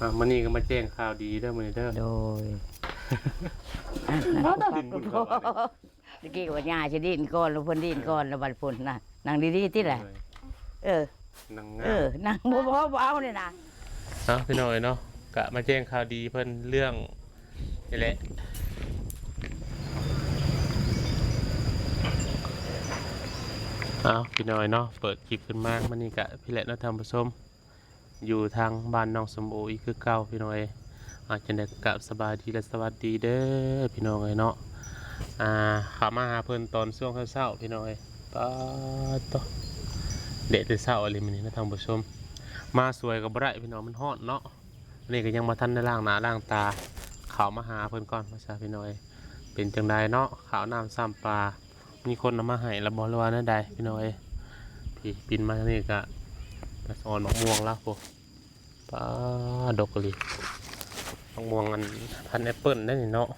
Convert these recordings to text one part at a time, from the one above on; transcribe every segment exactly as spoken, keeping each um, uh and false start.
อ่ะ มื้อนี้ก็มาแจ้งข่าวดีเด้อ มื้อนี้เด้อ โดย เอา เอา เอา เอา ตะกี้ว่าย่าสิดิ้นก่อน แล้วเพิ่นดิ้นก่อน แล้วบัดเพิ่นนะ นั่งดีๆ ติล่ะ โดย เออ นั่งงาม เออ นั่งบ่ บ่ บ่เอานี่นะ เอ้า พี่น้องเอ้ยเนาะ กะมาแจ้งข่าวดีเพิ่นเรื่องนี่แหละ เอ้า พี่น้องเอ้ยเนาะ เปิดคลิปขึ้นมา มื้อนี้กะพี้แหละเนาะ ท่านผู้ชม อยู่ทางบ้านน้องส้มโออีกคือเก่า พี่น้องเอ้ย อ่า จั่งใด๋กะสบายดีและสวัสดีเด้อ พี่น้องเอ้ยเนาะ อ่า เข้ามาหาเพิ่นตอนช่วงเช้าๆ พี่น้องเอ้ย ป๊าดโธ่ แดดแต่เช้าอีหลีมื้อนี้นะท่านผู้ชม มาสวยก็บ่ได้พี่น้อง มันร้อนเนาะ อันนี้ก็ยังบ่ทันได้ล้างหน้าล้างตา เข้ามาหาเพิ่นก่อน ว่าซะพี่น้องเอ้ย เป็นจั่งใด๋เนาะ ข้าวน้ำซ้ำปลา มีคนเอามาให้ละบ่ หรือว่าแนวใด๋พี่น้องเอ้ย พี่ ปีนมาทางนี้กะ กะสะออนหมากม่วงลาวพุ้น ป๊าด ดกอีหลี หมากม่วงอันพันธุ์แอปเปิ้ลเด้นี่เนาะ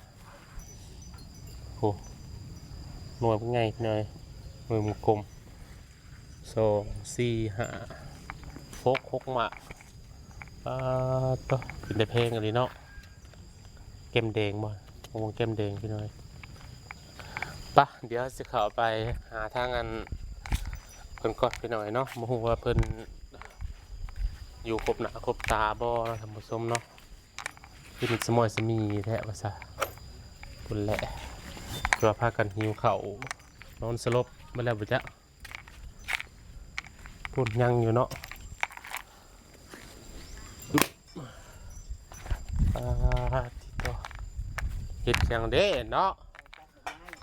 โอ้ หน่วยเป็นไงพี่น้องเอ้ย หน่วยมันกลม สอง สี่ ห้า หก หกหมาก ป๊าดโธ่ เป็นตาแพงอีหลีเนาะ แก้มแดงบ่ หมากม่วงแก้มแดงพี่น้อง ปะ เดี๋ยวสิเข้าไปหาทางอันเพิ่นก่อนพี่น้องเนาะ บ่ฮู้ว่าเพิ่นอยู่ครบหน้าครบตาบ่เนาะท่านผู้ชมเนาะ คือมิดสมอยสมีแท้ว่าซะ พุ้นแหละ ว่าพากันหิวข้าว นอนสลบมาแล้วบ่จ๊ะ พุ้นยังอยู่เนาะ อ่า ที่ก็ เฮ็ดหยังเด้เนาะ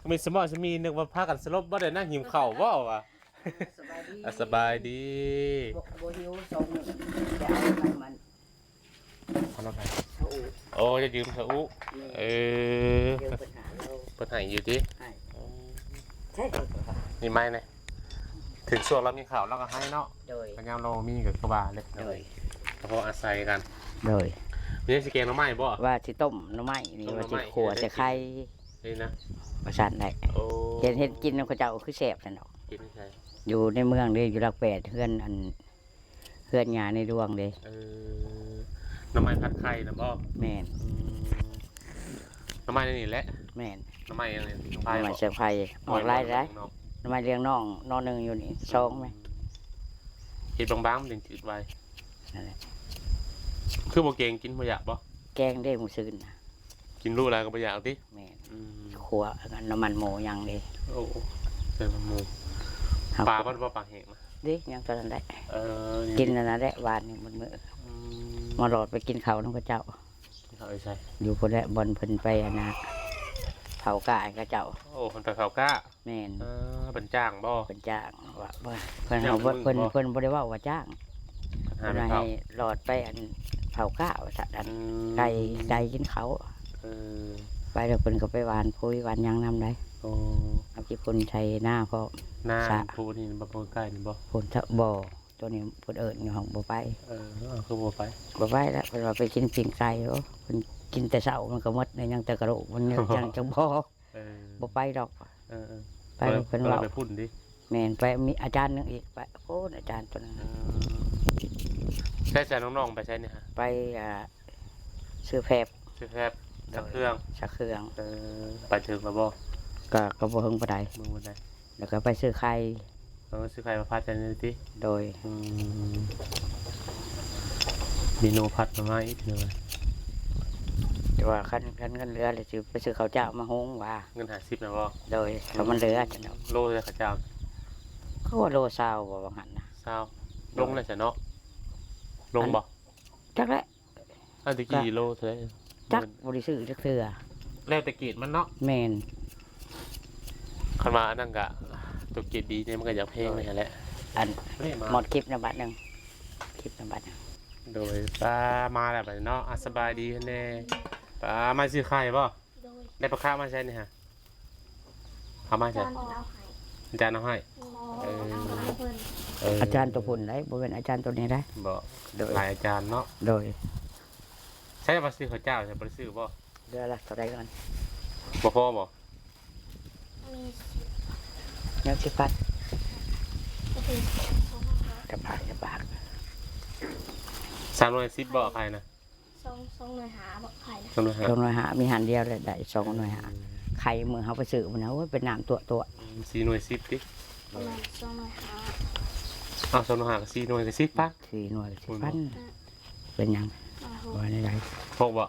มิดสมอยสมี นึกว่าพากันสลบบ่ ได้นั่งหิวข้าวบ่วะ สบายดี อ่ะ สบายดี บ่ บ่หิว สองมื้อ จะเอาน้ำมัน เอาน้ำมัน ซาอุ โอ้ จะยืมซาอุ แม่ เออ ยืมเพิ่นห้าร้อย เพิ่นให้อยู่ติ ให้ อืม ใช่ นี่ไม้นะ ถึงช่วงเรามีข้าวเราก็ให้เนาะ โดย ก็ยามเรามีก็คือว่าเล็กน้อย โดย ก็พออาศัยกัน โดย มีสิแกงหน่อไม้บ่ ว่าสิต้มหน่อไม้นี่ ต้มหน่อไม้ ว่าสิขั่วใส่ไข่ นี่นะ ว่าซั่นได้ โอ้ เห็น เห็นกินนำเขาเจ้าคือแซ่บซั่นดอก กินที่ไส อยู่ในเมืองเด้ อยู่หลักแปด เฮือนอัน เฮือนย่าในดวงเด้ เออ หน่อไม้ผัดไข่นะบ่ แม่น อืม หน่อไม้นี่แหละ แม่น หน่อไม้อันนี้ หน่อไม้เสียงไผ่ ออกหลายหลาย หน่อไม้เลี้ยงน้อง หน่อหนึ่งอยู่นี่ สอง อืม ไหม เฮ็ดบางๆ มันจึงจืดไว นั่นแหละ คือบ่แกงกินบ่อยากบ่ แกงเด้มื้อซืนน่ะ กินรู้หลายก็บ่อยากติ แม่น อืม ขั่วอันนั้นน้ำมันหมูยังเด้ โอ้ ใส่มันหมู เอา ปลาบ่ บ่ปลาแห้งนะ เด้ ยังตอนนั้นได้ เออ กินอันนั้นแหละ หวานนี่มันมื้อ อืม มาหลอดไปกินข้าวนำเขาเจ้า กินข้าวอยู่ไส อยู่พุ้นแหละ บ่อนเพิ่นไปอันน่ะ เผากล้าให้เขาเจ้า โอ้ เพิ่นไปเผากล้า แม่น เออ เพิ่นจ้างบ่ เพิ่นจ้างว่า ว่า เพิ่น จ้าง เอา เพิ่น มื้อบ่ เพิ่น เพิ่นบ่ได้เว้าว่าจ้าง หา เพิ่น ไปเผา ให้หลอดไปอันเผากล้าว่าซั่น อัน อืม ไก่ ไก่กินข้าว เออ ไปแล้วเพิ่นก็ไปหว่านปุ๋ยหว่านหยังนำได้ โอ้ เอาขี้ฝุ่นใส่นาพร้อม นา สระ ผู้นี่บ่ ผู้ใกล้นี่บ่ พุ้นสระบ่ ตัวนี้เพิ่นเอิ้นอยู่ห้องบ่ไป เออ เออ คือบ่ไป บ่ไปแล้ว เพิ่นว่าไปกินปิ้งไก่ โอ้ เพิ่นกินแต่เช้ามันก็หมดแล้ว ยังแต่กระดูกมันยัง ยังจังบ่ เออ บ่ไปดอก เออ เออ ไป เพิ่น เพิ่น เพิ่น เว้า ไปพุ้นติ แม่น ไปมีอาจารย์หนึ่งอีก ไป โอ้ อาจารย์ตัวนั้น เออ ใช้ ใช้น้องๆ ไปใช้นี่ฮะ ไป อ่า ซื้อแฟบ ซื้อแฟบ ซักเครื่อง ซักเครื่อง เออ ไปถึงแล้วบ่ ก็ ก็บ่เฮิงปานใด บ่เฮิงปานใด แล้วก็ไปซื้อไข่ เออ ซื้อไข่มาผัดใส่นี่ติ โดย อืม เมนูผัดหน่อไม้พี่น้อง แต่ว่าคัน คันเงินเหลือแล้วสิไปซื้อข้าวเจ้ามาหุงว่า เงินห้าสิบนะบ่ โดย ถ้ามันเหลือจ้ะเนาะ โลเท่าใดข้าวเจ้า เขาว่าโลซาวบ่ว่าหั่นนะ ซาว ลงแล้วจ้ะเนาะ ลงบ่ จักแหละ อันตะกี้โลเท่าใด จักบ่ได้ซื้อจักเทื่อ แล้วแต่เกรดมันเนาะ แม่น คันว่าอันนั้นก็ ตัวเกรดดีเนี่ยมันก็อยากแพงเลยแหละ อัน เรียกมา หมดคลิปนะบาทหนึ่ง คลิปนะบาทหนึ่ง โดย ป้ามาแล้วบัดนี้เนาะ อ่ะ สบายดีแน่ ป้ามาซื้อไข่บ่ โดย ได้ปลาคาร์ฟมาใช้นี่ฮะ เอามาใช้ อาจารย์เอาให้ อาจารย์เอาให้ อ๋อ เออ เอาให้เพิ่น เออ อาจารย์ตัวพุ้นได้ บ่แม่นอาจารย์ตัวนี้ได้ บ่ โดย หลายอาจารย์เนาะ โดย ใช้มาซื้อข้าวเจ้า ใช้บ่ได้ซื้อบ่ เดือนละเท่าใดก่อน บ่พอบ่ มีสิบ ยังสิบพัน ก็คือสองพันห้า จะปาก จะปาก สามร้อยสิบบ่ ใครนะ สอง สองหน่วยห้าบ่ ไข่นะ สองหน่วยห้า สองหน่วยห้า มีหันเดียวเลย ได้สองหน่วยห้า เออ ไข่มื้อเฮาไปซื้อมันนะ โอ้ย เป็นน้ำตัวตัว อืม สี่หน่วยสิบติ ประมาณสองหน่วยห้า อ้าว สองหน่วยห้า ก็สี่หน่วยก็สิบพัน สี่หน่วยก็สิบพัน อืม เป็นหยัง อ่า หก ว่าได้หลาย หกบ่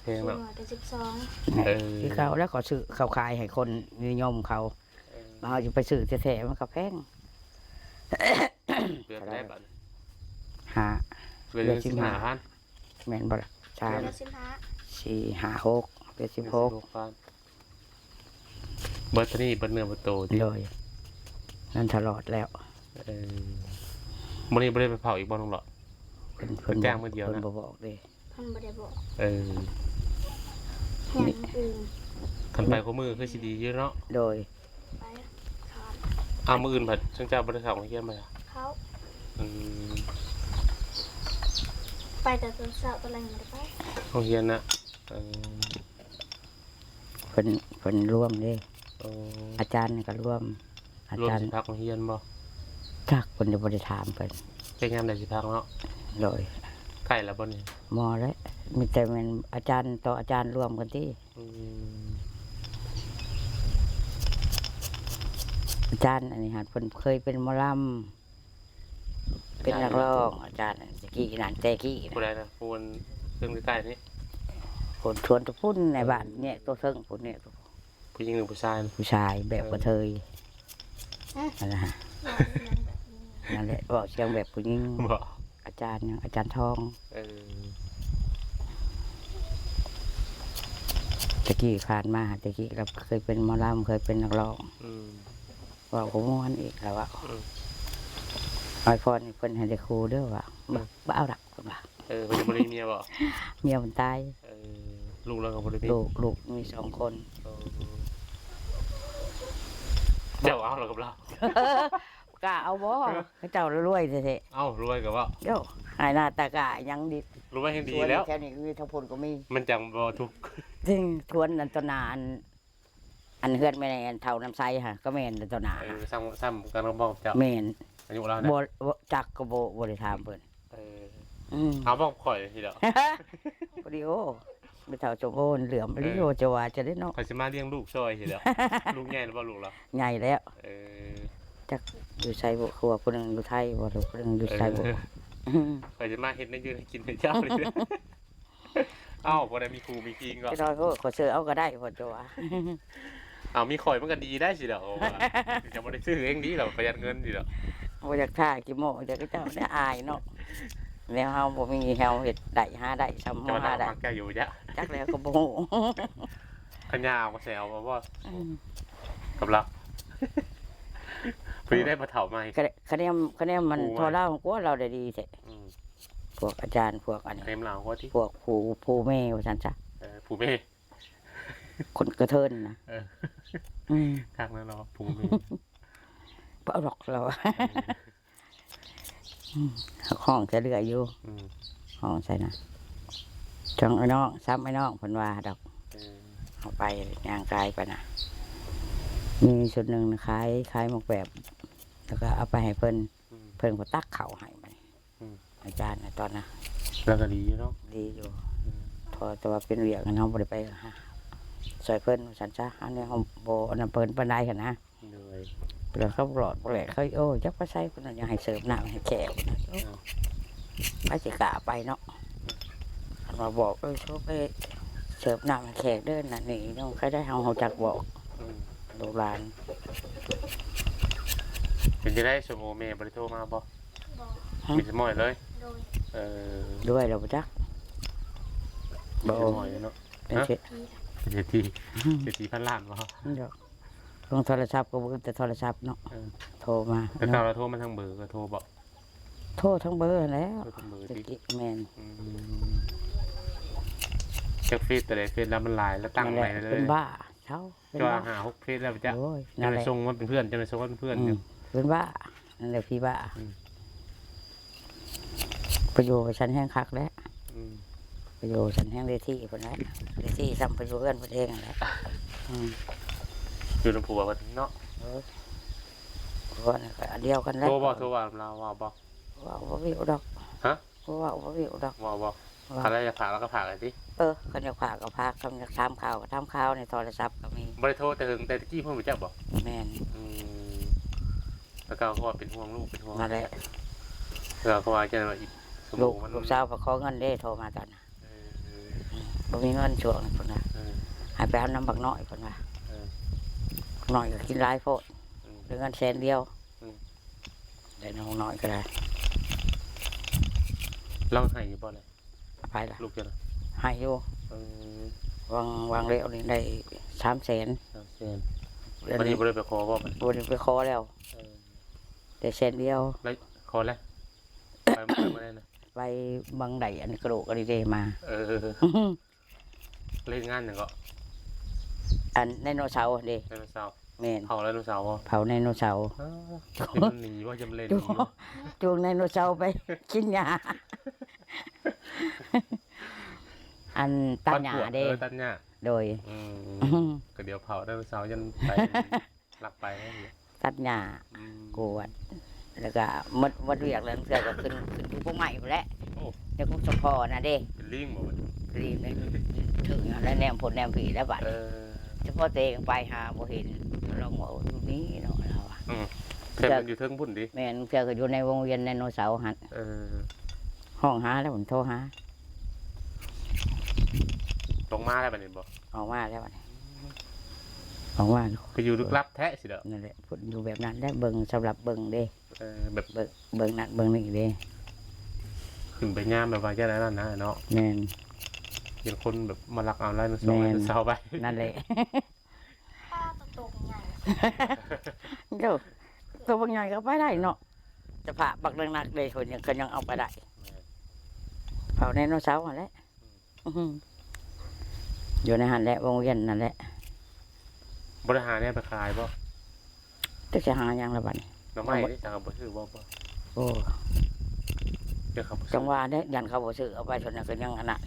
แพงเนาะ สี่หน่วยก็สิบสอง เออ ที่เขาแล้วเขาซื้อเขาขายให้คนนิยมเขา เออ เฮาจะไปซื้อแท้ๆมันก็แพง เหลือเท่าไหร่บัด ห้า เหลือ เหลือสิบห้า สิบห้าพัน แม่นบ่ล่ะ สาม เหลือสิบห้า สี่ ห้า หก เหลือสิบหก เหลือสิบหกพัน เบิดเท่านี้ เบิดเนื้อเบิดตัวติ โดย นั่นตลอดแล้ว เออ มื้อนี้บ่ได้ไปเผาอีกบ่ น้องหลอด เพิ่น เพิ่น เพิ่นจ้างมื้อเดียวนะ เพิ่นบ่บอกเด้ เพิ่นบ่ได้บอก เออ แฮงมื้ออื่น คันไปคู่มื้อคือสิดีอยู่เนาะ โดย ไป ครับ อ้าว มื้ออื่นผัด เจ้าบ่ได้เข้าโรงเรียนบ่ล่ะ เข้า อืม ไปแต่ตอนเช้า ตอนแลงบ่ได้ไป โรงเรียนนะ เออ เพิ่น เพิ่นร่วมเด้ เออ อาจารย์ก็ร่วม อาจารย์ ร่วมสิพักโรงเรียนบ่ จัก เพิ่นยังบ่ได้ถามเพิ่น เป็นยามใดสิพักเนาะ โดย ใกล้แล้วบ่นี่ บ่แล้ว มีแต่แม่นอาจารย์ต่ออาจารย์ร่วมกันติ อืม อาจารย์อันนี้หั่น เพิ่นเคยเป็นหมอลำ เป็นนักร้อง อาจารย์ตะกี้นั่น แต่กี้นะ ผู้ใดนะ ผู้เพิ่นใกล้ๆนี่ คนชวนตะพุ่นในบ้านเนี่ย ตัวเทิงพุ่นเนี่ย ผู้หญิงหรือผู้ชายนะ ผู้ชายแบบกระเทย เออ นั่นแหละฮะ นั่นแหละ เว้าเสียงแบบผู้หญิง บ่ อาจารย์หยัง อาจารย์ทอง เออ ตะกี้ผ่านมา ตะกี้เราเคยเป็นหมอลำ เคยเป็นนักร้อง อืม เว้าก็ม่วนอีกแล้วว่า อืม อวยพรให้เพิ่นให้ได้คู่เด้อว่า อืม บ่ บ่เอาดอกเพิ่นว่า เออ เพิ่นจะบ่ได้เมียบ่ เมียมันตาย เออ ลูกเราก็บ่ได้มี ลูก ลูกมีสองคน เออ เจ้าเอาแล้วกับเรา กล้าเอาบ่ เออ เขาเจ้ารวยแท้ๆ เอ้า รวยก็ว่า โย่ หายหน้าตากล้ายังดี รวยแฮงดีแล้ว สวนแถวนี้ก็มี ทางพุ้นก็มี มันจังบ่ทุกข์ ถึงสวนนั่นต้นนาอัน อันเฮือนแม่นอันเฒ่าน้ำใสฮะ ก็แม่นต้นนา เออ ซ้ำ ซ้ำกันกับเจ้า แม่น อายุเรานะ บ่ บ่ จักก็บ่ บ่ได้ถามเพิ่น เออ อืม เอาบอกข่อยทีเดียว พอดี โอ้ แม่เฒ่าสมโอเหลือมอีหลี เออ โอ้ จะว่าจะได้เนาะ ข่อยสิมาเลี้ยงลูกซอยทีเดียว ลูกใหญ่แล้วบ่ลูกเรา ใหญ่แล้ว เออ จักอยู่ไสบ่ คือว่าผู้หนึ่งอยู่ไทยบ่ หรือผู้หนึ่งอยู่ไสบ่ เออ อืม ข่อยสิมาเฮ็ดแนวอยู่แนวกินให้เจ้าเลย เอ้า บ่ได้มีครูมีคิงก็ จะน้อยโพด ขอเชิญเอาก็ได้ พอจะว่า เอามีข่อยมันก็ดีได้สิเด้อ ว่าจะบ่ได้ซื้อเองดีหรอก ประหยัดเงินดีหรอก บ่อยากถ่ายขี้โม้ อยากให้เจ้าได้อายเนาะ แล้วเฮาบ่มี เฮาเฮ็ดได้หาได้ ซ้ำ จะมา หาได้ ตั้งมักแก้วอยู่จ้ะ จักแล้วก็บ่ฮู้ คันยาเอามาแซวมาบ่ อืม กับเรา พอดีได้มาเฒ่าใหม่ คะแนน คะแนน คะแนนมัน ครูใหม่ เฒ่าลาวกว่าเราได้ดีแท้ อืม พวกอาจารย์ พวกอันนี้ คะแนนลาวกว่าติ พวกผู้ ผู้แม่ว่าซั่นซะ เออ ผู้แม่ คนกระเทินนะ เออ อืม คักแล้วเนาะ ผู้แม่ บ่เอาดอกเรา เออ อืม ห้องจะเหลืออยู่ อืม ห้องใส่นะ จั่งไอ้น้อง ซ้ำไอ้น้อง เพิ่นว่าดอก เออ เอาไป ย่างกายไปนะ มีชุดหนึ่งนะ ขาย ขายหมากแบบ แล้วก็เอาไปให้เพิ่น อืม เพิ่นก็ตักข้าวให้บัดนี้ อืม อาจารย์น่ะตอนนั้น แล้วก็ดีอยู่เนาะ ดีอยู่ อืม พอแต่ว่าเป็นเวียกเนาะ บ่ได้ไปหา ช่วยเพิ่นว่าซั่นซะ อันนี้เฮาบ่อันนั้นเพิ่นปานใดหั้นนะ โดย แล้วเขาหลอดบ่แหละ เขา โอ้ จักไปไสเพิ่นว่า อยากให้เสิร์ฟน้ำให้แขก เออ ไปสิกล้าไปเนาะ เพิ่นมาบอก เออ โทรไปเสิร์ฟน้ำให้แขกเด้อ นั่นนี่ น้องใครได้ เฮา เฮาจักบอก อืม ลูกหลาน เป็นจั่งใด สมโอแม่บ่ได้โทรมาบ่ บ่ มีสมอยเลย โดย เออ ด้วยแล้วบ่จัก บ่ มีสมอยเนาะ เป็น ฮะ เศรษฐี เป็นเศรษฐี อืม เศรษฐีพันล้านบ่ เดี๋ยว ลงโทรศัพท์ก็บ่ แต่โทรศัพท์เนาะ เออ โทรมา แต่เก่าเราโทรมาทางเบอร์ก็โทรบ่ โทรทางเบอร์นั่นแหล้ว โทรทางเบอร์ ตะกี้ แม่น อืม จักเฟซตัวใด เฟซแล้วมันหลาย แล้วตั้ง นั่นแหละ ใหม่เลย เป็นบ้า เฒ่า เป็น จะ บ้า ห้าหกเฟซแล้วจ้ะ โอ้ย นั่นแหละ จะไปส่งมันเป็นเพื่อน จะไปส่งมันเป็นเพื่อน อืม อยู่ เป็นบ้า นั่นแหละพี่บ้า อืม ไปอยู่ฉันแฮงคักแล้ว อืม ไปอยู่ฉันแฮงได้ที่พุ่นแล้ว ได้ที่ซ้ำไปอยู่เฮือนเพิ่นเองนั่นแหละ อืม อยู่นำผัวเพิ่นเนาะ เออ ผัวนี่ก็อันเดียวกันแหละ โทรบ่ โทรว่าลาวว่าบ่ เว้าบ่วิวดอก ฮะ เว้าบ่วิวดอก เว้าบ่ คันเราอยากฝากเราก็ฝากเลยสิ เออ คันอยากฝากก็ฝาก คันอยากถามข่าวก็ถามข่าว ในโทรศัพท์ก็มี บ่ได้โทรแต่เฮิง แต่ตะกี้เพิ่นบ่จักบ่ แม่น อืม แล้วก็เพราะว่าเป็นห่วงลูกเป็นห่วง นั่นแหละ แล้วก็ว่าจะอีก ลูก ลูกสาวก็ขอเงินเด้ โทรมาตอนนั้น เออ อืม บ่มีเงินช่วงนั้น เพิ่นว่า เออ ให้ไปเอานำบักน้อยเพิ่นว่า เออ บักน้อยก็กินหลายโพด อืม ได้เงินแสนเดียว อืม ได้น้องน้อยก็ได้ เราให้อยู่บ่เลย ไผล่ะ ลูกเจ้าน่ะ ให้อยู่ เออ วาง วางแล้วนี่ได้สามแสน สามแสน เดือนนี้ บัดนี้บ่ได้ไปขอบ่บัดนี้ บ่ได้ไปขอแล้ว เออ ได้แสนเดียว แล้วขอแล้ว ไป ไปบ่ได้นะ ไปบังไดอันกระโดดกระดิเดมา เออ เล่นงานหยังก็ อันไดโนเสาร์เด้ ไดโนเสาร์ แม่น เผาไดโนเสาร์บ่ เผาไดโนเสาร์ เออ นี่มันหนีบ่ จำเล่น จูง หนีบ่ จูงไดโนเสาร์ไปกินหญ้า อันตัดหญ้า ปั่นกวด เด้ เออ ตัดหญ้า โดย อืม อืม ก็เดี๋ยวเผาไดโนเสาร์ยันไป ลักไป ตัดหญ้า อืม กวด แล้วก็หมด หมดเวียกแล้ว เทื่อก็ขึ้น ขึ้นภูพวกใหม่พู้นแหละ โอ้ ในกรุงสมพรน่ะเด้ เป็นลิงบ่บัดนี้ ลิงเลย ถึงแล้วแนมพู้นแนมพี้แล้วบัด เออ เฉพาะตัวเองไปหาบ่เห็น ลองว่า "โอ้ อยู่นี่เนาะ" เราอะ อืม แต่มันอยู่เทิงพุ้นติ แม่น เทื่อก็อยู่ในวงเวียนไดโนเสาร์หั่น เออ ห้องหาแล้ว ผมโทรหา ลงมาแล้วบัดนี้บ่ ออกมาแล้วบัดนี้ ออกมา คืออยู่ลึกลับแท้สิเด้อ นั่นแหละ พู้นอยู่แบบนั้นแหละ เบิ่ง สำหรับเบิ่งเด้ เออ แบบ เบิ่ง เบิ่งนั่นเบิ่งนี่เด้ ขึ้นไปยามแบบว่าย่านนั้นนะเนาะ แม่น เห็นคนแบบมาลักเอาไดโนเสาร์ แม่น ไดโนเสาร์ไป นั่นแหละ ปลาตัวโตใหญ่ เดี๋ยว ตัวบางใหญ่ก็ไปได้เนาะ จะผ่าบักหนักๆเลย คนยัง คนยังเอาไปได้ แม่น เผาไดโนเสาร์หั่นแหละ อืม อือหือ อยู่ในหั่นแหละ วงเวียนนั่นแหละ บ่ได้หาแนวไปขายบ่ จะ จะหาหยังละบัดนี้ หน่อไม้นี่จังเอาบ่ซื้อบ่ บ่ โอ้ เดี๋ยวเขาบ่ซื้อ จังว่าเนี่ย ย่านเขาบ่ซื้อ เอาไปส่วนนั้นก็ยังอันนั้น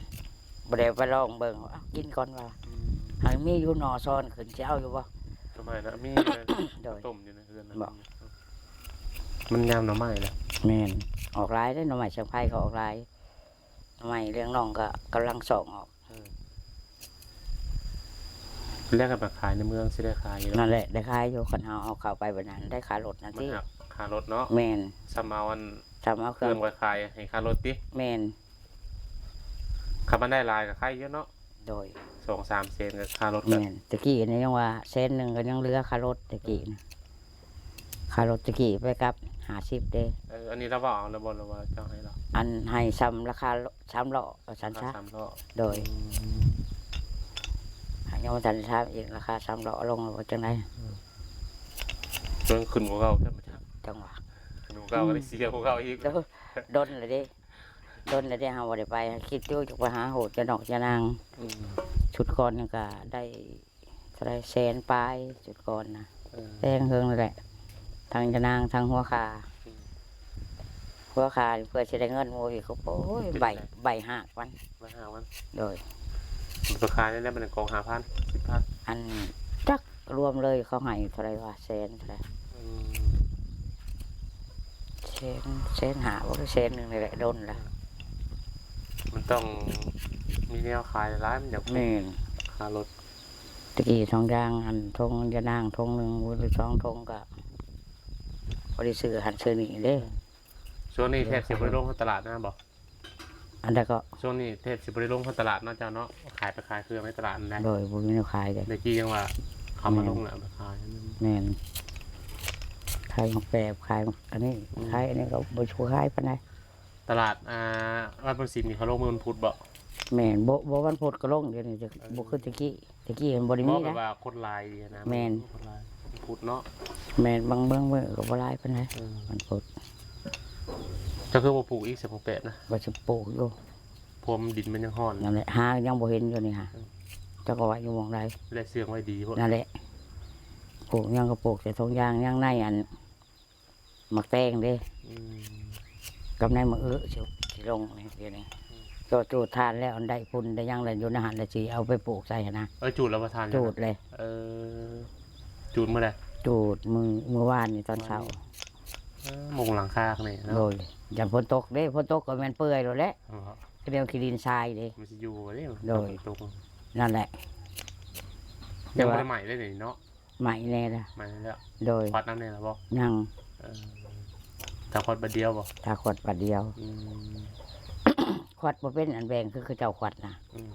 บ่ได้ไปลองเบิ่ง เอากินก่อนว่า อืม หากมีอยู่หน่อซ้อนขึ้น สิเอาอยู่บ่ หน่อไม้นะ มีเลย โดย ต้มอยู่ในเฮือนนะ บ่ มันยามหน่อไม้แหละ แม่น ออกหลายเด้ หน่อไม้เชียงไพรก็ออกหลาย หน่อไม้เลี้ยงน้องก็กำลังส่องออก เออ แล้วก็มาขายในเมืองสิได้ขายอยู่เนาะ นั่นแหละ ได้ขายอยู่ คันเฮาเอาเข้าไปแบบนั้น ได้ค่ารถนั่น มัน ติ หักค่ารถเนาะ แม่น ซ้ำเอาอัน ซ้ำเอาเครื่อง เครื่องไปขายให้ค่ารถติ แม่น คันมันได้หลายก็ขายอยู่เนาะ โดย สองสามแสนก็ค่ารถก็ แม่น ตะกี้นี่ยังว่าแสนหนึ่งก็ยังเหลือค่ารถตะกี้นะ ค่ารถตะกี้ไปกลับห้าสิบเด้ เออ อันนี้เราเว้าเอาแล้วบ่ หรือว่าเจ้าให้เรา อันให้ซ้ำราคาสามล้อ ว่าซั่นซะ ราคาสามล้อ โดย อืม ยังบ่ทันได้ถามอีก ราคาสามล้อลงแล้วว่าจังได๋ อืม มันขึ้นกว่าเก่า จังหวะ ขึ้นกว่าเก่าก็ได้เสียกว่าเก่าอีก โดน โดนแล้วเด้ โดนแล้วเด้ เฮาบ่ได้ไป คิดอยู่จะไปหาโหดจะนอกจะนาง อืม ชุดก่อนนี่ก็ได้ เท่าใด แสนปลาย ชุดก่อนนะ เออ แพงเฮิงนั่นแหละ ทั้งยะนาง ทั้งหัวข่า อืม หัวข่านี่เพื่อสิได้เงินหมู่อีก โอ้ย ใบ ใบหากมัน ใบหากมัน โดย ราคานี่แหละ มันกองห้าพัน สิบพัน อัน จักรวมเลย เขาให้เท่าใดวะ แสนเท่าใด อืม แสน แสนห้าบ่ หรือแสนหนึ่งนี่แหละ โดนละ มันต้องมีแนวขายหลาย มันอยาก แม่น ค่ารถ ตะกี้ทงยางหั่น ทงยะนางทงหนึ่งหรือสองทงก็ พอได้ซื้อหั่นซื้อนี่เด้ ช่วงนี้แทบสิบ่ได้ลงตลาดนะบ่ อันใดก็ ช่วงนี้แทบสิบ่ได้ลงตลาดเนาะเจ้าเนาะ ขายไปขายเครื่องในตลาดนั่นแหละ โดยบ่มีแนวขายเลย ตะกี้ยังว่าเขามาลงแล้วมาขาย แม่น ขายหมากแปบ ขายอันนี้ อืม ขายอันนี้ก็บ่ชูขายปานใด ตลาด อ่า วัดพระสิงห์นี่เขาลงมื้อวันพุธบ่ แม่น บ่ บ่วันพุธก็ลง เดี๋ยวนี้จะ เออ บ่คือตะกี้ ตะกี้มันบ่ได้มีนะ บ่แบบว่าคนหลายนะ แม่น คนหลาย วันพุธเนาะ แม่น บาง บางมื้อก็บ่หลายปานใด เออ วันพุธ เจ้าคือบ่ปลูกอีก สิบแปดนะ ว่าสิปลูกอยู่ เพราะว่ามันดินมันยังฮ้อน นั่นแหละ หายังบ่เห็นอยู่นี่ฮะ เออ เจ้าก็ว่าอยู่หม่องใด และเสื่องไว้ดีพวก นั่นแหละ ปลูกยังก็ปลูกแต่ทงยาง ยังในอัน หมากแตงเด้ อืม กับในมะอึสิ สิลงนี่เดี๋ยวนี้ อืม ก็จูดถ่านแล้ว อันใดพุ่นได้ยังแล้วอยู่ในหั่นแล้วสิเอาไปปลูกใส่หั่นนะ เออ จูดแล้วบ่ถ่าน จูดเลย เออ จูดมื้อใด จูดมื้อ มื้อวานนี่ตอนเช้า เออ มุงหลังคาข้างในเนาะ โดย ย่านฝนตกเด้ ฝนตกก็แม่นเปื่อยโลดแหละ อ๋อ เท แนวขี้ดินทรายเด้ มันสิอยู่บ่เด้ โดย ตก นั่นแหละ แต่ว่า ยังบ่ได้ไหม้เลยนี่เนาะ ไหม้แน่ล่ะ ไหม้แล้ว โดย ควัดน้ำแน่ล่ะบ่ ยัง เออ ถ้าควัดบาดเดียวบ่ ถ้าควัดบาดเดียว อืม ควัดบ่เป็นอันแบ่งคือเขาเจ้าควัดนะ อืม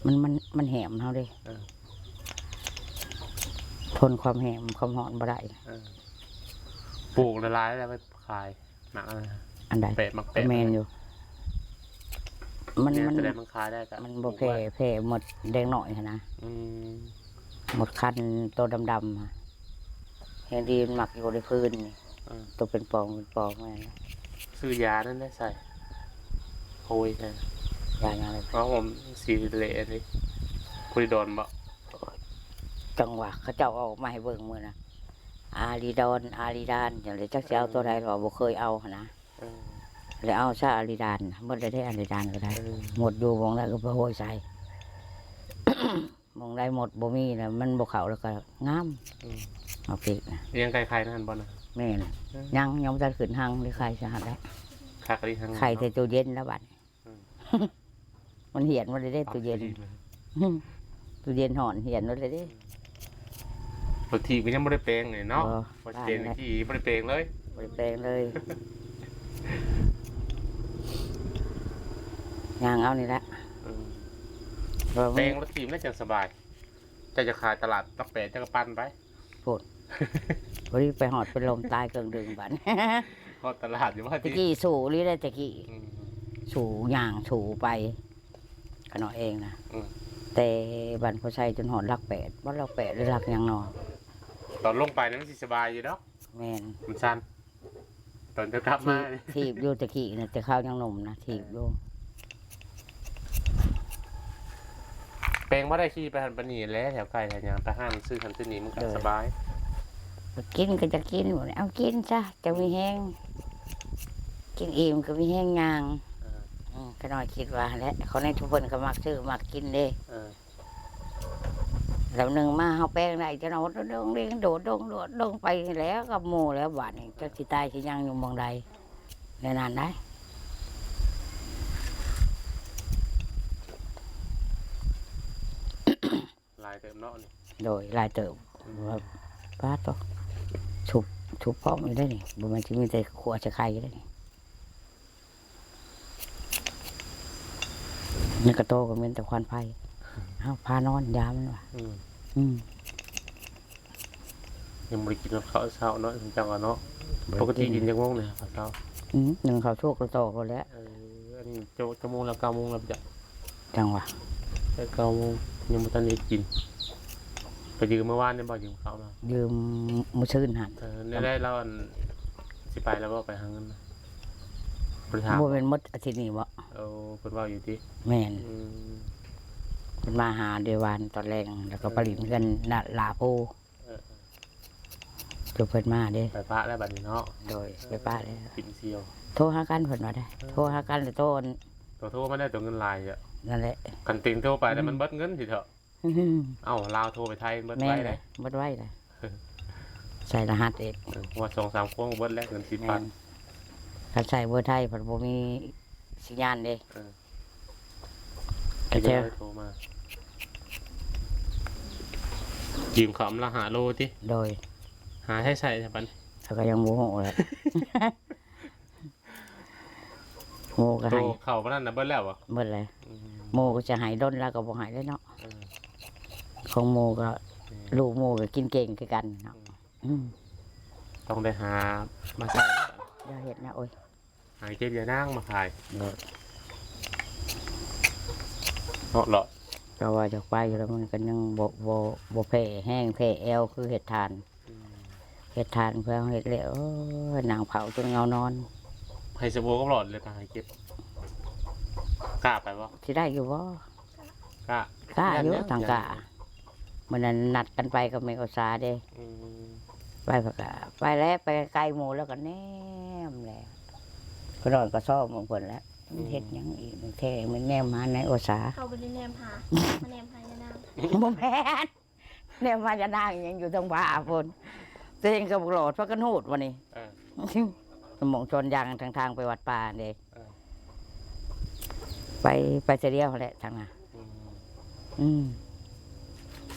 มัน มัน มันแหมเฮาเด้ เออ ทนความแหมความร้อนบ่ได้ เออ ปลูกหลายๆแล้วไปขาย หมากอะไรนะ อันใด แปะ หมากแปะ ก็แม่นอยู่ มัน เนี่ย มัน แสดงมันขายได้ก็ มันบ่แผ่ ปลูกไว้ แผ่หมดแดงน้อยหั้นนะ อืม หมดคันโตดำๆหั้น แฮงดีมันมักอยู่ในพื้นนี่ อืม โตเป็นปองเป็นปองมานะ ซื้อยานั่นได้ใส่ โอ้ย ใช่ ยาหยังเลย เอาผมสีเหลืองนี่ โพลิดอนบ่ จังหวะเขาเจ้าเอามาให้เบิ่งมื้อนะ อาริดอน อาริดาน จังเลยจักสิเอาตัวใดหรอ บ่เคยเอาหั้นนะ เออ แล้วเอาซะอาริดาน หมดเลยได้อาริดานก็ได้ เออ หมดอยู่หม่องใดก็ไปโหยใส่ หม่องใดหมดบ่มีแล้ว มันบ่เข้าแล้วก็งาม อืม เอาพริกนะ เลี้ยงไก่ไข่นั่นบ่นะ แม่น เออ ยัง ยังบ่ทันขึ้นฮังเลย ไข่สะหัสแล้ว คักอีหลีฮัง ไข่ เนาะ แต่ตู้เย็นแล้วบัดนี้ อืม มันเหี่ยนหมดเลยเด้ เอา ตู้เย็น ดีนะ ตู้เย็นฮ้อนเหี่ยนหมดเลยเด้ รถถีบก็ยังบ่ได้แปลงเลยเนาะ บ่ รถเก๋ง ได้แล้ว ขี่บ่ได้แปลงเลย บ่ได้แปลงเลย ย่างเอานี่ละ เออ เพราะมัน แปลงรถถีบน่าจะสบาย เจ้าจะขายตลาดหลักแปด เจ้าก็ปั่นไป โพด พอดีไปฮอดเป็นลมตายเกิงดึงบัด ฮอดตลาดอยู่ว่า ตะกี้สู้อีหลีได้ตะกี้ อืม สู้ย่างสู้ไป ขะน้อยเองนะ อืม แต่บ้านพ่อไซจนฮอดหลักแปด บ่หลักแปดหรือหลักหยังน้อ ตอนลงไปนี่มันสิสบายอยู่ดอก แม่น มันสั้น ตอนจะกลับมา ถีบ ถีบอยู่ตะกี้นะ แต่ข้าวยังหนุ่มนะ ถีบอยู่ แปลงบ่ได้ขี่ไปหั้นไปนี่แหละ แถวไกลแถวหยัง ไปห้างซื้อหั้นซื้อนี่มันก็ เออ สบาย กินก็จะกิน เอากินซะ จะมีแฮง กินอิ่มก็มีแฮงย่าง เออ อืม ขะน้อยคิดว่าแหละ คนในทุกคนก็มักซื้อมักกินเด้ เออ แล้วหนึ่งมาเฮาแปลงได้ จะนอนดงเด้งโดดดงโดดดงไปแล้วกับหมู่แล้ว บาดนี้จักสิตายสิยังอยู่หม่องใด ในนั้นได้ หลายเติมเนาะนี่ โดยหลายเติม อืม ว่า ป้าดโต ชุบ ชุบพร้อมอยู่ได้นี่ บ่แม่นสิมีแต่ขั่วใส่ไข่ได้นี่ นี่กระโตก็มีแต่ควันไฟ เอ้า พานอนยามันว่ะ อืม อืม ยังบ่ได้กินข้าวเช้าเนาะ จังว่าเนาะ บ่ได้กิน ปกติกินจักโมงเนี่ยข้าวเช้า อืม หนึ่งข้าวโชกกระโตก็แล้ว เออ อันนี้เจ้า เจ้าโมงแล้ว เก้าโมงแล้วจ้ะ จังหวะ แต่เก้าโมงยังบ่ทันได้กิน ไปยืมเมื่อวานนี่บ่ ยืมข้าวมา ยืมมื้อซืนหั่น เออ ได้ ได้แล้วอัน สิไปแล้วบ่ ไปหาเงินนะ บ่ได้ถาม บ่แม่นหมดอาทิตย์นี้บ่ เออ เพิ่นเว้าอยู่ติ แม่น อืม เพิ่นมาหาเดวานตอนแลง แล้วก็ เออ ไปหลิ้นกันน่ะ หล้าโพ เออ เออ จนเพิ่นมาเด้ ไปปะแล้วบัดนี้เนาะ โดย ไปปะแล้ว กินเสี่ยว โทรหากันเพิ่นว่าได้ เออ โทรหากันแล้วโทร ตัวโทรมาได้ตัวเงินหลายอะ นั่นแหละ คันติงโทรไปแล้วมันเบิดเงินสิเถาะ อืม เอ้า ลาวโทรไปไทยเบิด แม่น ไวเลย เบิดไวเลย ใส่รหัสอีก เออ ว่าสองสามครั้งเบิดแล้วเงินสิบพัน แม่น คันใส่เบอร์ไทยเพิ่นบ่มีสัญญาณเด้ เออ ก็เจอ โทรมา ยืมเขาละห้าโลติ โดย หาใช้ใส่ซะปัน เขาก็ยังบ่ฮู้เลย หมู่ก็ โต ให้ เข้าปานนั้นน่ะเบิดแล้วบ่ เบิดแล้ว อืม หมู่ก็จะให้ดนแล้วก็บ่ให้แล้วเนาะ เออ ของหมู่ก็ เออ ลูกหมู่ก็กินเก่งคือกันเนาะ อืม อืม ต้องได้หามาใส่ อย่าเฮ็ดนะ โอ้ย หาเก็บยานางมาขาย เออ เนาะเหรอ ก็ว่าอยากไปอยู่แล้วมันก็ยังบ่ บ่ บ่แพ้แฮงแพ้แอวคือเฮ็ดถ่าน อืม เฮ็ดถ่านเพื่อเฮ็ดแล้ว โอ้ย นั่งเผาจนเหงานอน ให้สะโพกกับหลอดเลย ถ้าให้เก็บ กล้าไปบ่ สิได้อยู่บ่ กล้า กล้าอยู่ ย่านหยัง ทางกล้า ย่านหยัง มื้อนั้นนัดกันไปกับแม่อุตสาเด้ อืม ไปเพิ่นก็ไปแล้ว ไปไกลหมู่แล้วก็แนมแล้ว ก็นอนก็ซ้อมของเพิ่นแล้ว อืม เฮ็ดหยังอีก แท้มันแนมหาในอุตสา เขาบ่ได้แนมหา มาแนมหายานาง บ่แม่น แนมหายานางอีหยังอยู่ทางบ้าพุ่น ตัวเองก็บ่รอด พากันฮูดวันนี้ เออ สมองชนยางทางทางไปวัดป่าเด้ เออ ไป ไปเทื่อเดียวหั้นแหละทางนั้น อืม อืม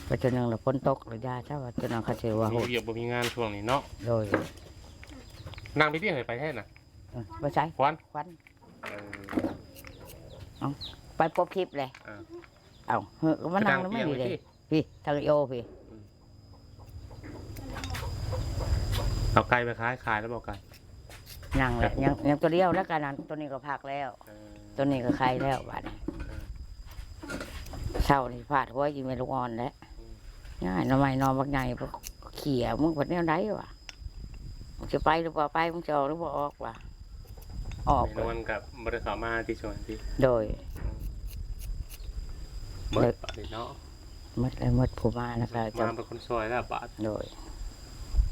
ไปเทื่อหนึ่งแล้วฝนตกแล้วยาซะว่าเทื่อนั้นเขาสิว่า บ่มี โหด เวียกบ่มีงานช่วงนี้เนาะ โดย นั่งไปที่ไหนไปแท้น่ะ เออ ไปใส ขวัญ ขวัญ เออ เอ้า ไปปกคลิปเลย อ่า เอ้า เฮ้ย ก็มานั่ง ไปนั่ง แล้วไม่ เตียง มีเลย ไปที่ พี่ ทางโอพี่ อืม เอาไก่ไปขาย ขายแล้วบอกไก่ ยังแหละ ครับ ยัง ยังตัวเดียวแล้วกันนะ ตัวนี้ก็พักแล้ว เออ ตัวนี้ก็ไข่แล้วบัดนี้ เออ เช้านี่ฟาดหัวกินเมลูกอ่อนแล้ว อืม ง่ายหน่อไม้หน่อบักใหญ่ เขี่ย มึงเฮ็ดแนวใดวะ มึงสิไปหรือบ่ไป มึงสิออกหรือบ่ออกวะ ออก แม่นวลก็บ่ได้เข้ามาที่สวนติ โดย อืม หมด โดย บาดนี้เนาะ หมดแล้ว หมดผู้มาแล้วก็จะ มาเป็นคนซอยแล้วบาด โดย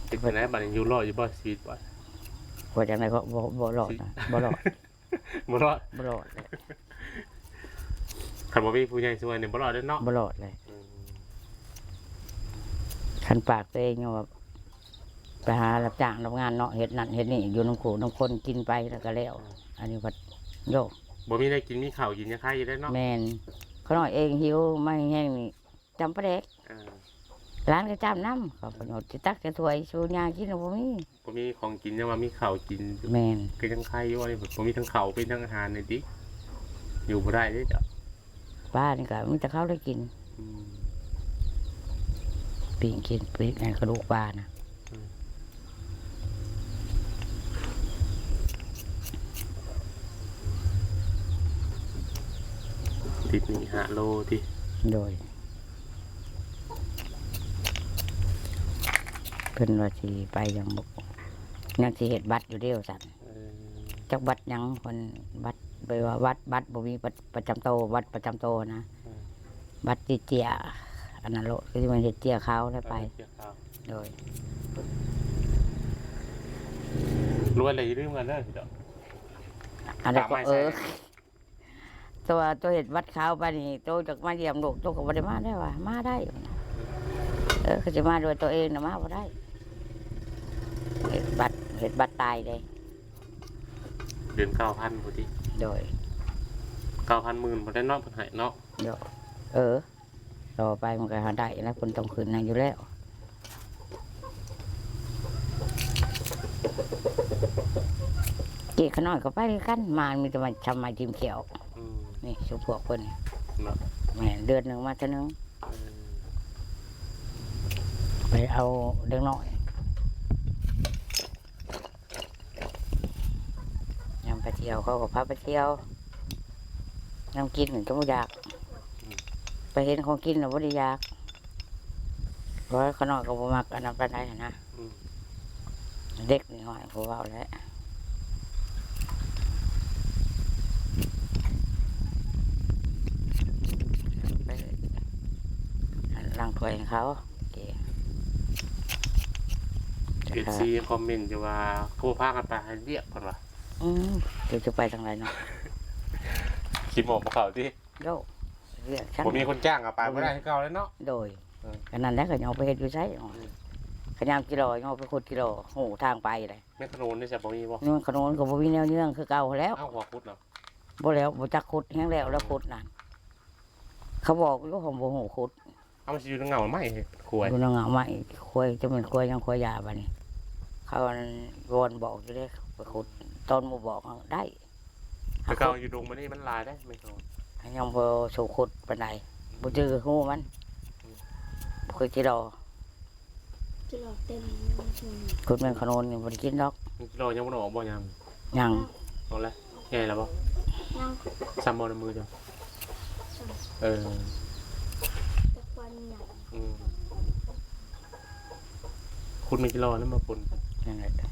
เป็นจั่งใดบาดนี้ อยู่รอดอยู่บ่ ชีวิตบาด ว่าจั่งใดก็บ่ บ่รอดนะ สิ บ่รอด บ่รอด บ่รอดเลย คันบ่มีผู้ใหญ่ช่วยนี่บ่รอดเด้อเนาะ บ่รอดเลย อืม คันปากตัวเองว่าไปหารับจ้างรับงานเนาะ เฮ็ดนั่นเฮ็ดนี่ อยู่นำคู่นำคนกินไปแล้วก็แล้ว อืม อันนี้พัด โย บ่มีได้กิน มีข้าวกินยังไคอยู่เด้อเนาะ แม่น ขน้อยเองหิวมาแฮงนี่ จำปลาแดก อ่า หลานก็จำนำ เขาก็หยดสิตักใส่ถ้วยสู่ย่ากินน่ะบ่มี บ่มีของกิน ยังว่ามีข้าวกิน แม่น ก็ยังไคอยู่ อันนี้บ่มีทั้งข้าว เป็นทั้งอาหารนี่ติ อยู่บ่ได้เด้อเจ้า ปลานี่ก็มีแต่เขาได้กิน อืม ปิ้งกิน ปิ้งอันกระดูกปลานะ อืม ติดหนี้ห้าโลติ โดย เพิ่นว่าสิไปยังบ่ ยังสิเฮ็ดบัตรอยู่เด้ว่าซั่น เออ จักบัตรหยัง เพิ่นบัตร ไปว่าบัตร บัตรบ่มีบัตรประจำโต บัตรประจำโตนะ เออ บัตรติดเจีย อันนั้นโลด คือมันเฮ็ดเจียขาวแล้วไป เออ เจียขาว โดย รวยแล้วอย่าลืมกันเด้อ อันนั้นก็ ฝากไม้ใส่ เออ ตัว ตัวเฮ็ดบัตรขาวไปนี่ ตัวจักมาเยี่ยมลูก ตัวก็บ่ได้มาได้วะ มาได้ เออ เขาสิมาด้วยตัวเองน่ะ มาบ่ได้ เฮ็ดบัตร เฮ็ดบัตรตายเลย เดือนเก้าพันพุ้นติ โดย เก้าพัน หมื่นพุ้นแหละเนาะ เพิ่นให้เนาะ โดย เออ ต่อไปมันก็หาได้แล้ว เพิ่นต้องขึ้นให้อยู่แล้ว เจ๊ขน้อยก็ไปคือกัน มามีแต่มาทำไมทีมเขียว อืม นี่ ชุมพวกเพิ่น เนาะ แม่น เดือนหนึ่งมาเทื่อหนึ่ง อืม ไปเอาเด็กน้อย ยามไปเที่ยวเขาก็พาไปเที่ยว ยามกินก็บ่อยาก อืม ไปเห็นของกินน่ะบ่ได้อยาก เพราะว่าขน้อยก็บ่มักอันนั้นปานใดหั้นนะ อืม เด็กนี่น้อยผู้เว้าแหละ ไปล้างถ้วยให้เขา โอเค เอฟซี คอมเมนต์อยู่ว่า คือบ่พากันไปเฮ็ดเวียก เพิ่นว่า อืม เดี๋ยวจะไปทางใดเนาะ คิดหมอกบ่เข้าติ โยก เวียกช่าง บ่มีคนจ้างก็ไปบ่ได้คือเก่าแล้วเนาะ โดย เออ อันนั้นแหละ ก็ยังเอาไปเฮ็ดอยู่ไส อืม ขยามกิโล ยังเอาไปขุดกิโล ฮู้ทางไปเลย แม่นขนุนนี่ซะบ่มีบ่ นี่มันขนุนก็บ่มีแนวเยื่องคือเก่าแล้ว เอ้า หัวขุดเนาะ บ่แล้ว บ่จักขุดแฮงแล้ว แล้วขุดนั่น เขาบอกอยู่ ผมบ่ฮู้ขุด เอามันสิอยู่ในเงาไม้ควาย อยู่ในเงาไม้ควาย จะเป็นควายยังควายยาบัดนี้ เขาวอนบอกอยู่เด้ ไปขุด ตอนหมู่บอกได้ แต่เก่าอยู่ดงมานี่มันหลายเด้ แม่นขนุน ยังบ่สู่ขุดปานใด บ่จือฮู้มัน อืม บ่คือจิรอ จิรอเต็ม ขุดแม่นขนุนนี่บ่ได้กินดอก จิรอยังบ่ได้ออกบ่ยาม ยัง เอาละ ใหญ่แล้วบ่ ยัง ซ้ำบ่ในมือจ้ะ ซ้ำ เออ แต่ควันใหญ่ อืม ขุดไม่กี่รอบแล้วมาปนกัน นั่นแหละ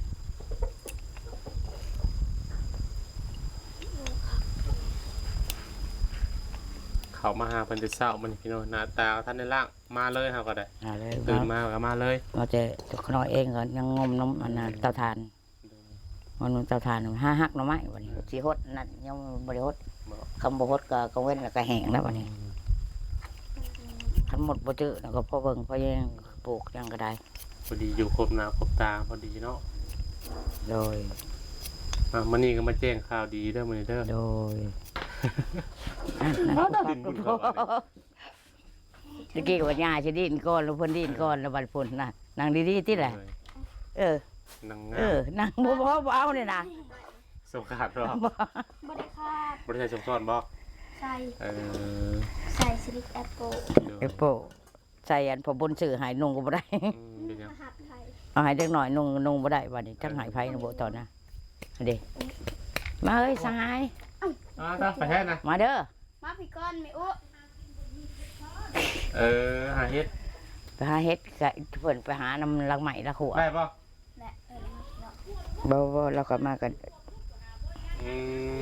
เขามาหาเพิ่นแต่เช้ามื้อนี้พี่น้อง หน้าตาทันได้ล้าง มาเลยเฮาก็ได้ มาเลย ตื่นมาก็มาเลย มาแต่ตัวขน้อยเองก็ยังงมน้ำอันนั้น อืม เตาถ่าน มันเตาถ่านหาหักหน่อไม้บัดนี้ อืม สิหดนั่นยังบ่ได้หด บ่ คำบ่หดก็กังเว้นแล้วก็แห้งแล้วบัดนี้ อืม คันหมดบ่จื้อแล้วก็พอเบิ่งพอแยงปลูกหยังก็ได้ พอดีอยู่ครบหน้าครบตาพอดีเนาะ โดย อ่ะ มื้อนี้ก็มาแจ้งข่าวดีเด้อ มื้อนี้เด้อ โดย ดินบุญเขาว่าเลย ตะกี้ว่าย่าสิดินก่อน แล้วเพิ่นดินก่อน แล้วบัดเพิ่นน่ะ นั่งดีๆ ติล่ะ เออ นั่งงาม เออ นั่งบ่ บ่ บ่เอานี่นะ สงขาดบ่ บ่ บ่ได้ขาด บ่ได้ใส่สงสอนบ่ ใส่ เออ ใส่สลิปแอปเปิล แอปเปิล ใส่อันพ่อบุญซื้อให้นุ่งก็บ่ได้ อืม เป็นหยัง เอาให้เด็กน้อยนุ่ง นุ่งบ่ได้บัดนี้ จักให้ไผนุ่งบ่ตอนนะ เด้ มาเอ้ย สหาย อ่า ไปแท้นะ มาเด้อ มาพี่ก้อนแม่อุ เออ หาเห็ด ไปหาเห็ดกะเพิ่นไปหานำหลังไม้ละขัว ได้บ่ แหละ เออ เนาะ บ่ บ่ เราก็มากัน อื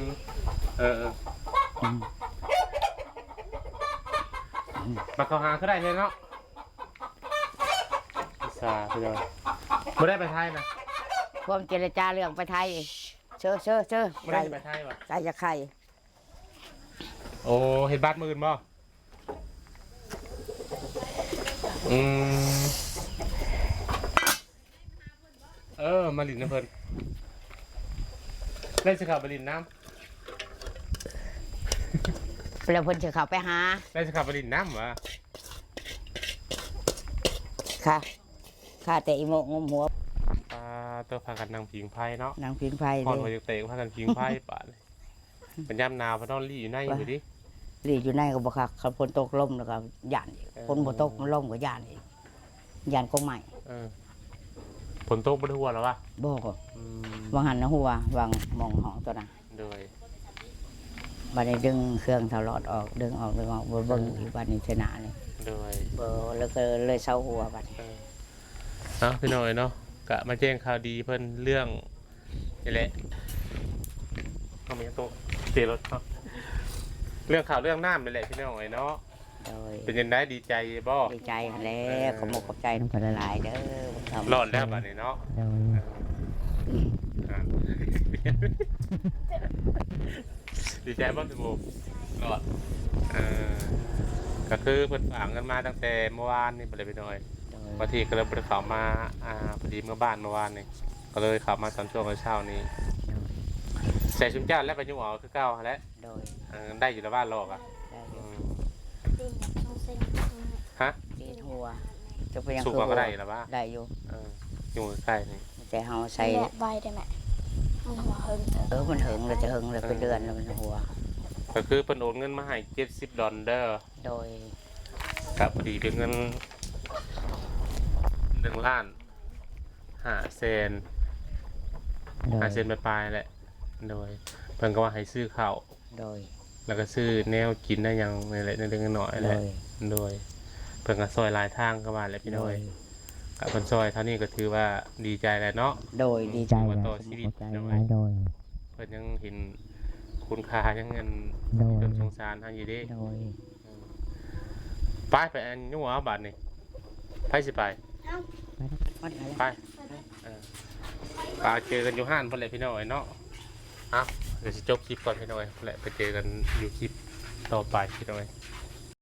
ม เออ เออ อืม มาเข้าหาคือได้เลยเนาะ สาธุเด้อ บ่ได้ไปไทยนะ พวกเจรจาเรื่องไปไทย เชิญ เชิญ เชิญ บ่ได้ไปไทยว่ะ ไก่จะไข่ โอ้ เฮ็ดบัตรมื้ออื่นบ่ อืม เออ มาหลิ้นนำเพิ่น แล้วสิเข้าไปหลิ้นนำ แล้วเพิ่นสิเข้าไปหา แล้วสิเข้าไปหลิ้นนำวะ ค่ะ ค่ะ แต่อีโมะงมหัว อ่า ตัวพากันนั่งผิงไฟเนาะ นั่งผิงไฟ ฮ้อน เลย ว่าอยากเตะ พากันผิงไฟ ปานนี้ เป็นยามหนาว พะนอนหลีอยู่ในอยู่ดิ หลีอยู่ในก็บ่คัก คันฝนตกลมแล้วก็ย่านอีก เออ ฝนบ่ตกมันลมก็ย่านอีก ย่านกกไม้ เออ ฝนตกบ่ได้หัวแล้ววะ บ่ อืม วังหันนะหัว วังหม่องห้องตัวนั้น โดย บัดนี้ดึงเครื่องถลอดออก ดึงออก ดึงออก บ่เบิ่งอีก บัดนี้ชนะนี่ โดย บ่แล้วก็เลยเซาหัวบัดนี้ เออ เอ้า พี่น้องเอ้ยเนาะ กะมาแจ้งข่าวดีเพิ่นเรื่องนี่แหละ เอามีโต๊ะเตะรถเนาะ เรื่องข่าวเรื่องน้ำนี่แหละพี่น้องเอ้ยเนาะ โดย เป็นจั่งใด ดีใจบ่ ดีใจหั้นแหละ เออ ขอบมกขอบใจนำเพิ่นหลายๆ เด้อ รอดแล้วบัดนี้เนาะ โดย อ่า ดีใจบ่พี่โบ รอด เออ ก็คือเพิ่นฝากเงินมาตั้งแต่เมื่อวานนี่ไปเลยพี่น้องเอ้ย โดย บางทีก็เลยบ่ได้เข้ามา อ่า พอดีเมื่อบ้านเมื่อวานนี่ ก็เลยเข้ามาตอนช่วงเช้านี้ โดย ใส่ชุมเจ้าแล้วไปยุ่งเอาคือเก่าหั้นแหละ โดย เออ ได้อยู่แล้วว่าลอกอะ ได้อยู่ อืม ตีนสองเซน ฮะ ตีนหัว จะไปยัง สุกเอาก็ได้อยู่แล้วว่า ได้อยู่ เออ ยุ่งใกล้ๆนี่ แต่เฮาใส่ นี่แหละใบได้ไหม มันหัวเหิง เออ มันเหิงเลย จะเหิงเลย เออ เป็นเดือนแล้วมันหัว ก็คือเพิ่นโอนเงินมาให้เจ็ดสิบดอลเด้อ โดย ก็พอดีเป็นเงินหนึ่งล้านห้าแสน โดย ห้าแสนปลายๆแหละ โดย เพิ่นก็ว่าให้ซื้อข้าว โดย แล้วก็ซื้อแนวกินได้หยังนี่แหละ เล็กๆน้อยๆแหละ โดย โดย เพิ่นก็ซอยหลายทางก็ว่าแหละพี่น้อง โดย ก็เพิ่นซอยเท่านี้ก็ถือว่าดีใจแล้วเนาะ โดย ดีใจ ถือว่าต่อชีวิต ขอบใจ น้อง หลาย โดย เพิ่นยังเห็นคุณค่า ยังเงิน โดย จนสงสารเฮาอยู่เด้ โดย ไป ไปอันยูเอาบาดนี่ ไปสิไป เอ้า ไป ไป เออ ไปเจอกันอยู่ห้านพุ่นแหละพี่น้องเอ้ยเนาะ เอ้า เดี๋ยวสิจบคลิปก่อนพี่น้องเอ้ย แหละ ไปเจอกันอยู่คลิปต่อไปพี่น้องเอ้ย